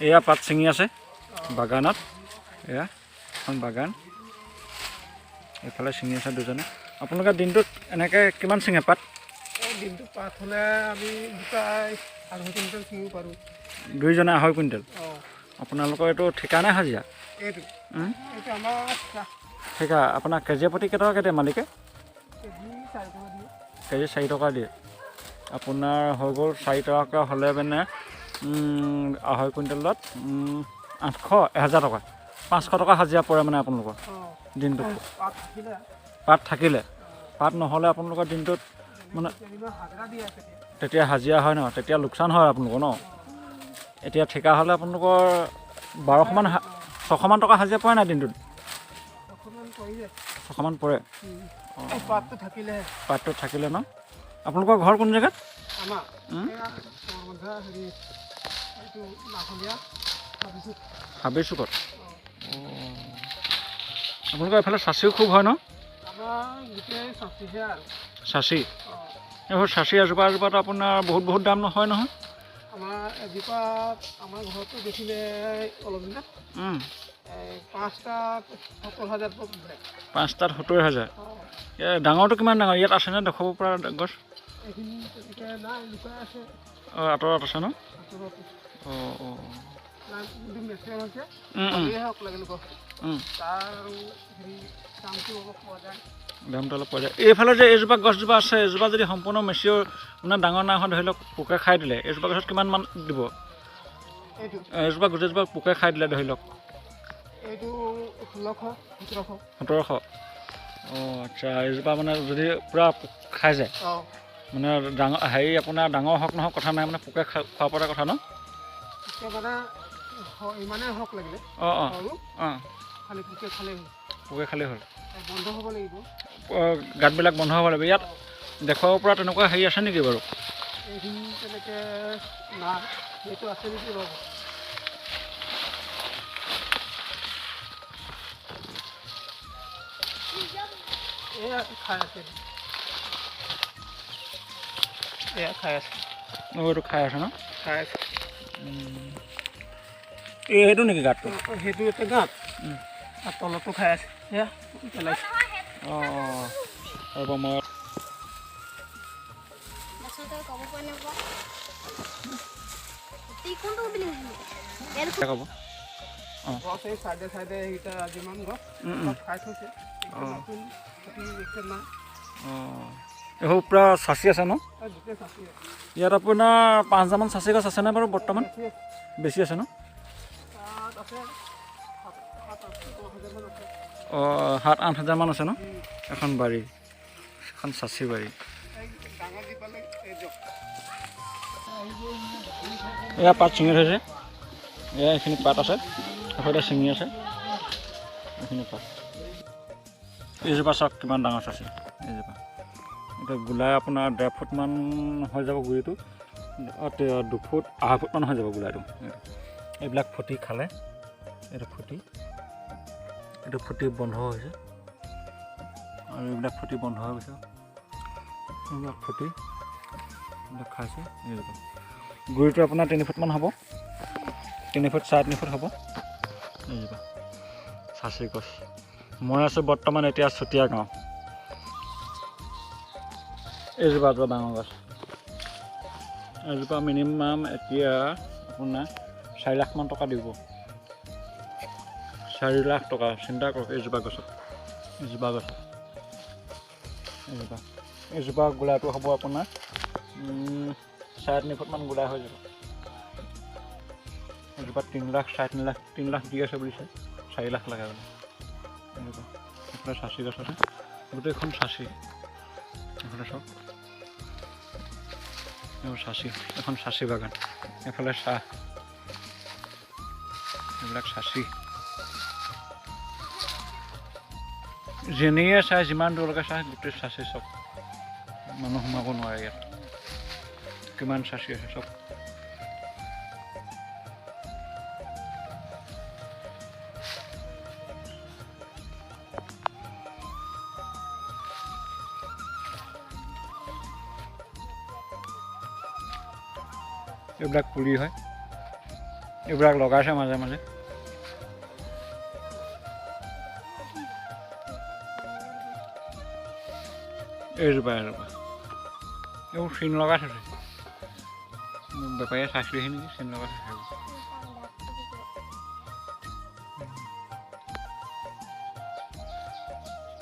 এয়া পাত ছিঙি আছে বাগানত। এয়া এখন বাগান, এইফালে ছিঙি আছে দুজনে। আপোনালোকে দিনটোত এনেকৈ কিমান ছিঙে পাত? এই দিনটো পাত হ'লে আমি দুটাই 2.5 কুইণ্টেল ছিঙিব পাৰোঁ। দুইজনে 2.5 কুইণ্টেল? অঁ। আপোনালোকৰ এইটো ঠিকা নে হাজিৰা? এইটো এইটো আমাৰ ঠিকা। ঠিকা। আপোনাৰ কেজিয়ে প্ৰতি কেইটকাকৈ দিয়ে মালিকে? কেজি 4 টকা দিয়ে। কেজি 4 টকা দিয়ে। আপোনাৰ হৈ গ'ল 4 টকাকৈ হ'লে মানে 2.5 কুইণ্টেলত 800, 1000 টকা, 500 টকা হাজিৰা পৰে মানে আপোনালোকৰ দিনটোত। পাত থাকিলে। পাত থাকিলে। পাত নহ'লে আপোনালোকৰ দিনটোত মানে যেনিবা হাজিৰা দিয়ে তেতিয়া। তেতিয়া হাজিৰা হয় ন, তেতিয়া লোকচান হয় আপোনালোকৰ ন? এতিয়া ঠিকা হ'লে আপোনালোকৰ 1200মান, 600মান টকা হাজিৰা পৰে নাই দিনটোত? 600মান পৰি যায়। 600মান পৰে। এই পাতটো থাকিলেহে। পাতটো থাকিলে ন। আপোনালোকৰ ঘৰ কোন জেগাত? আমাৰ এয়া বন্ধা হেৰি এইটো মাখলীয়া ভাবিছোঁ। হাবিৰ চুকত। অঁ, আপোনালোকৰ এইফালে চাচিও খুব হয় ন? আমাৰ গোটেই চাচিহে আৰু। চাচি। অঁ। এইবোৰ চাচি এজোপা এজোপাত আপোনাৰ বহুত বহুত দাম নহয় নহয়? আমাৰ এজোপা আমাৰ ঘৰতো দেখিলে অলপ দিনত এই পাঁচটাত 70 হাজাৰ বোলে। পাঁচটাত 70 হাজাৰ? অঁ। এই ডাঙৰটো কিমান ডাঙৰ? ইয়াত আছেনে দেখুৱাব পৰা গছ? এইখিনি তেনেকৈ নাই, লুকাই আছে। অঁ, আঁতৰত আছে ন? আঁতৰত। অঁ অঁ নাই, যোনটো মেচিয়ৰ হৈছে উম, উম, হ'লেই হওক লাগিলে গছ তাৰ আৰু হেৰি দামটো অলপ পোৱা যায়। দামটো অলপ পোৱা যায়। এইফালে যে এইজোপা গছজোপা আছে, এইজোপা যদি সম্পূৰ্ণ মেচিয়ৰ মানে ডাঙৰ নাই হোৱা, ধৰি লওক পোকে খাই দিলে, এইজোপা গছত কিমান মান দিব? এইটো? এইজোপা গোটেইজোপা পোকে খাই দিলে ধৰি লওক। এইটো 1600, 1700। 1700। অঁ, আচ্ছা। এইজোপা মানে যদি পূৰা পোক খাই যায় মানে ডাঙৰ হেৰি আপোনাৰ ডাঙৰ হওক নহওক কথা নাই, মানে পোকে খোৱা পৰা কথা ন? পোকে মানে ইমানেই হওক লাগিলে অঁ অঁ সৰু খালি পোকে খালেই হ'ল। পোকে খালেই হ'ল। এই বন্ধ হ'ব লাগিব। অঁ, গাঁতবিলাক বন্ধ হ'ব লাগিব। ইয়াত দেখুৱাব পৰা তেনেকুৱা হেৰি আছে নেকি বাৰু? এইখিনি তেনেকৈ নাই। সেইটো আছে নেকি ৰ'ব। এয়া খাই আছে, এয়া খাই আছে। অঁ, এইটো খাই আছে ন? খাই আছে। এই সেইটো নেকি গাঁতটো? অঁ, সেইটো এটা গাঁত আৰু তলতো খাই আছে, এয়া পেলাইছে। অঁ অঁ ৰ'ব মই ক'ব পৰা নাপা কোনটো বুলি ক'ব। গছ এই চাইডে চাইডে সেইকেইটা যিমান গছ চব খাই থৈছে। এতিয়া নতুন খেতি এতিয়া নাই। অঁ, এইবোৰ পূৰা চাচি আছে ন? এই গোটেই চাচি আছে। ইয়াত আপোনাৰ 5,000মান চাচি গছ আছেনে বাৰু বৰ্তমান? বেছি আছে। বেছি আছে ন? তাত আছে সাত সাত আঠ 10 হাজাৰমান আছে। অঁ, 7-8 হাজাৰমান আছে ন? এখন বাৰী, এখন চাচি বাৰী। এই ডাঙৰ দি পালে এই দিয়ক। এয়া পাত ছিঙি থৈছে। এয়া এইখিনি পাত আছে, এফালে ছিঙি আছে এইখিনি পাত। এইজোপা চাওক কিমান ডাঙৰ চাচি এইজোপা। এতিয়া গোলাই আপোনাৰ 1.5 ফুটমান হৈ যাব গুৰিটো, 2 ফুট 2.5 ফুটমান হৈ যাব গোলাইটো। এইবিলাক ফুটি খালে, এইটো ফুটি, এইটো ফুটি বন্ধ হৈছে আৰু এইবিলাক ফুটি বন্ধ হৈ গৈছে। এইবিলাক ফুটি এইবিলাক খাইছে। এইজোপা গুৰিটো আপোনাৰ 3 ফুটমান হ'ব, 3 ফুট 3.5 ফুট হ'ব এইজোপা চাচি গছ। মই আছোঁ বৰ্তমান এতিয়া চুতীয়া গাঁও। এইজোপা এজোপা ডাঙৰ গছ, এইজোপা মিনিমাম এতিয়া আপোনাৰ 4 লাখমান টকা দিব। 4 লাখ টকা, চিন্তা কৰক। এইজোপা গছত, এইজোপা গছত, এইজোপা এইজোপা গোলাটো হ'ব আপোনাৰ 3.5 ফুটমান গোলা হৈ যাব। এজোপা 3 লাখ, 3.5 লাখ, 3 লাখ দি আছে বুলিছে, 4 লাখ লাগে বোলে। এনেকুৱা এইফালে চাচি গছ আছে, গোটেইখন চাচি। এইফালে চাওক, এইবোৰ চাচি, এখন চাচি বাগান। এইফালে চাহ, এইবিলাক চাচি। যেনিয়ে চাই, যিমান দূৰলৈকে চাই গোটেই চাচি চব। মানুহ সোমাব নোৱাৰে ইয়াত, কিমান চাচি আছে চব। এইবিলাক পুলি হয়। এইবিলাক লগাইছে মাজে মাজে। এইজোপা এজোপা এইবোৰ চিন লগাই থৈছে, বেপাৰীয়ে চাইছিলেহি নেকি, চিন লগাই থৈছে।